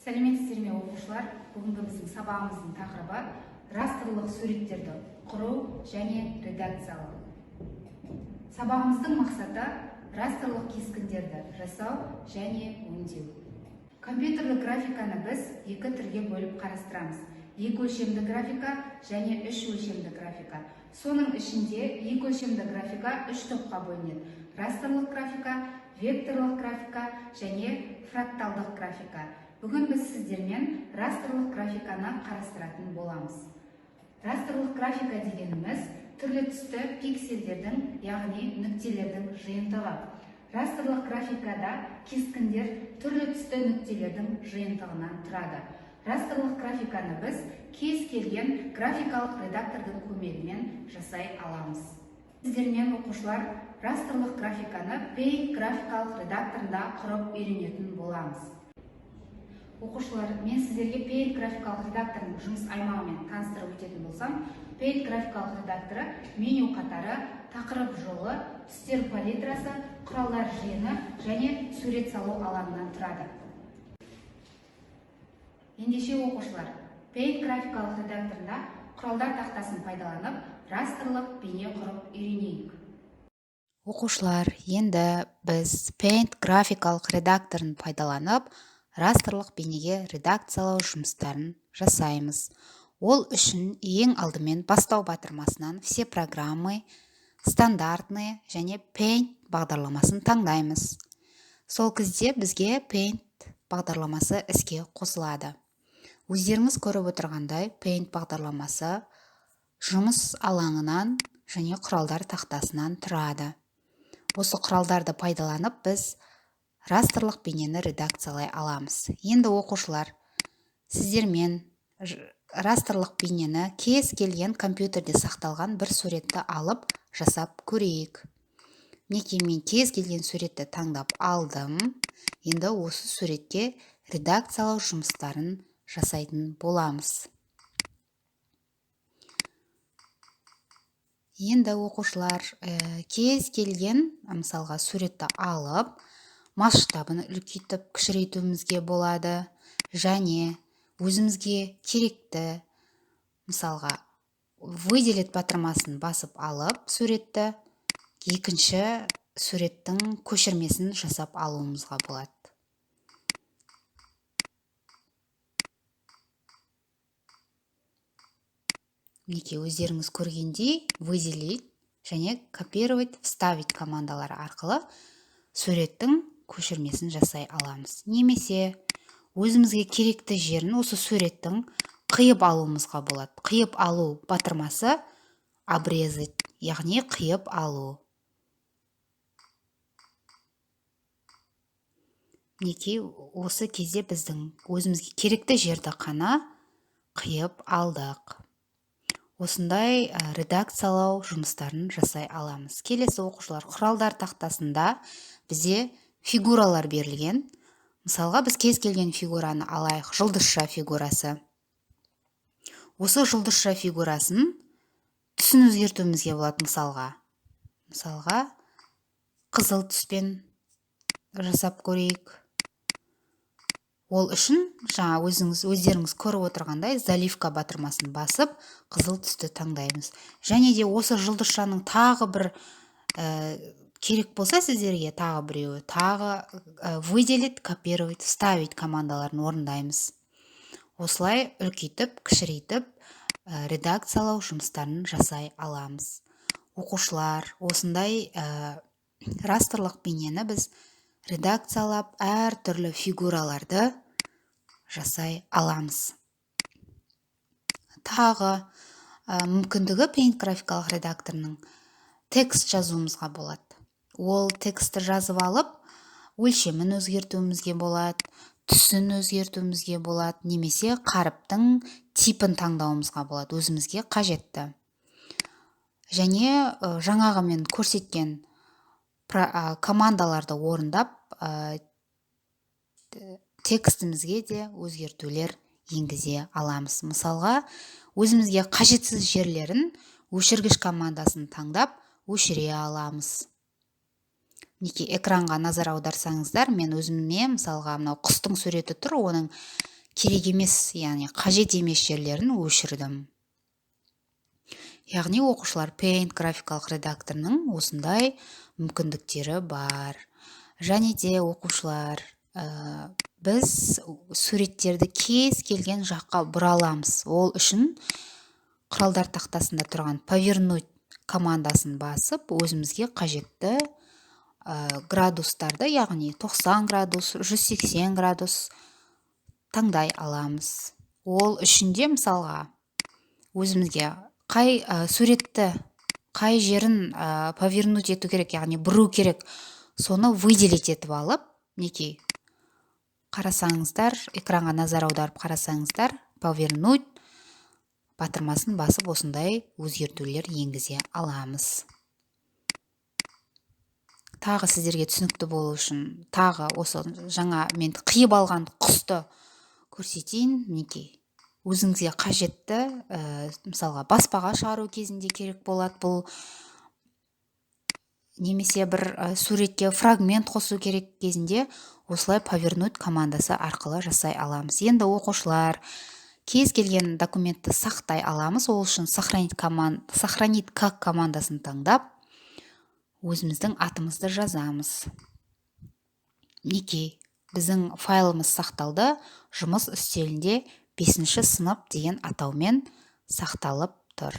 Сәлеметсіздер ме, оқушылар! Бүгінгі біздің сабағымыздың тақырыбы – растрлық суреттерді құру және редакциялау. Сабағымыздың мақсаты – растрлық кескіндерді жасау және өңдеу. Компьютерлік графиканы біз екі түрге бөліп қарастырамыз: екі өлшемді графика және үш өлшемді графика. Соның ішінде екі өлшемді графика үш топқа бөлінеді: растрлық графика, векторлық графика және фракталдық графика. Бүгін біз сіздермен растрлық графиканы қарастыратын боламыз. Растрлық графика дегеніміз – түрлі түсті пикселдердің, яғни нүктелердің жиынтығы. Растрлық графикада кескіндер түрлі түсті нүктелердің жиынтығынан тұрады. Растрлық графиканы біз кез келген графикалық редактордың көмегімен жасай аламыз. Сіздермен, оқушылар, растрлық графиканы Paint графикалық редакторында құрып үйренетін боламыз. Оқушылар, мен сіздерге Paint графикалық редакторының жұмыс аймағымен таныстырып өтетін болсам, Paint графикалық редакторы меню қатары, тақырып жолы, түстер палитрасы, құралдар жиыны және сурет салу алаңынан тұрады. Ендеше, оқушылар, Paint графикалық редакторында құралдар тақтасын пайдаланып, растрлық бейне құрып үйренейік. Оқушылар, енді біз Paint графикалық редакторын пайдаланып, растрлық бейнеге редакциялау жұмыстарын жасаймыз. Ол үшін ең алдымен бастау батырмасынан «Все программы», «Стандартные» және Paint бағдарламасын таңдаймыз. Сол кезде бізге Paint бағдарламасы іске қосылады. Өздеріңіз көріп отырғандай, Paint бағдарламасы жұмыс алаңынан және құралдар тақтасынан тұрады. Осы құралдарды пайдаланып, біз растрлық бейнені редакциялай аламыз. Енді, оқушылар, сіздермен растрлық бейнені кез келген компьютерде сақталған бір суретті алып жасап көрейік. Мінекей, мен кез келген суретті таңдап алдым. Енді осы суретке редакциялау жұмыстарын жасайтын боламыз. Енді, оқушылар, кез келген, мысалға, суретті алып, масштабын үлкейтіп, кішірейтуімізге болады және өзімізге керекті, мысалға, «Выделить» батырмасын басып алып, суретті екінші суреттің көшірмесін жасап алуымызға болады. Мінекей, өздеріңіз көргендей, «Выделить» және «Копировать», «Вставить» командалары арқылы суреттің көшірмесін жасай аламыз немесе өзімізге керекті жерін осы суреттің қиып алуымызға болады. «Қиып алу» батырмасы – «Обрезать», яғни қиып алу. Мінекей, осы кезде біздің өзімізге керекті жерді қана қиып алдық. Осындай редакциялау жұмыстарын жасай аламыз. Келесі, оқушылар, құралдар тақтасында бізде фигуралар берілген. Мысалға, біз кез келген фигураны алайық: жұлдызша фигурасы. Осы жұлдызша фигурасын түсін өзгертуімізге болады. Мысалға, қызыл түспен жасап көрейік. Ол үшін жаңа өздеріңіз көріп отырғандай, «Заливка» батырмасын басып, қызыл түсті таңдаймыз. Және де осы жұлдызшаның тағы бір керек болса сіздерге, тағы біреуі, тағы «Выделить», «Копировать», «Вставить» командаларын орындаймыз. Осылай үлкейтіп, кішірейтіп, редакциялау жұмыстарын жасай аламыз. Оқушылар, осындай растрлық бейнені біз редакциялап, әртүрлі фигураларды жасай аламыз. Тағы мүмкіндігі Paint графикалық редакторының – текст жазуымызға болады. Ол текстті жазып алып, өлшемін өзгертуімізге болады, түсін өзгертуімізге болады немесе қаріптің типін таңдауымызға болады, өзімізге қажетті. Және жаңағы мен көрсеткен командаларды орындап, текстімізге де өзгертулер енгізе аламыз. Мысалға, өзімізге қажетсіз жерлерін өшіргіш командасын таңдап, өшіре аламыз. Мінекей, экранға назар аударсаңыздар, мен өзіме, мысалға, мынау құстың суреті тұр, оның Керек емес, яғни қажет емес жерлерін өшірдім. Яғни, оқушылар, Paint графикалық редакторының осындай мүмкіндіктері бар. Және де, оқушылар, біз суреттерді кез келген жаққа бұра аламыз. Ол үшін құралдар тақтасында тұрған «Повернуть» командасын басып, өзімізге қажетті градустарды, яғни 90 градус, 180 градус таңдай аламыз. Ол үшін де, мысалға, өзімізге қай суретті, қай жерін повернуть ету керек, яғни бұру керек, соны выделить етіп алып, мінекей, қарасаңыздар, экранға назар аударып қарасаңыздар, «Повернуть» батырмасын басып, осындай өзгертулер енгізе аламыз. Тағы сіздерге түсінікті болу үшін тағы осы жаңа мен қиып алған құсты көрсетейін. Мінекей, өзіңізге қажетті, мысалға, баспаға шығару кезінде керек болады бұл немесе бір суретке фрагмент қосу керек кезінде осылай «Повернуть» командасы арқылы жасай аламыз. Енді, оқушылар, кез келген документті сақтай аламыз. Ол үшін «Сохранить как» командасын таңдап, өзіміздің атымызды жазамыз. Мінекей, біздің файлымыз сақталды. Жұмыс үстелінде «Бесінші сынып» деген атаумен сақталып тұр.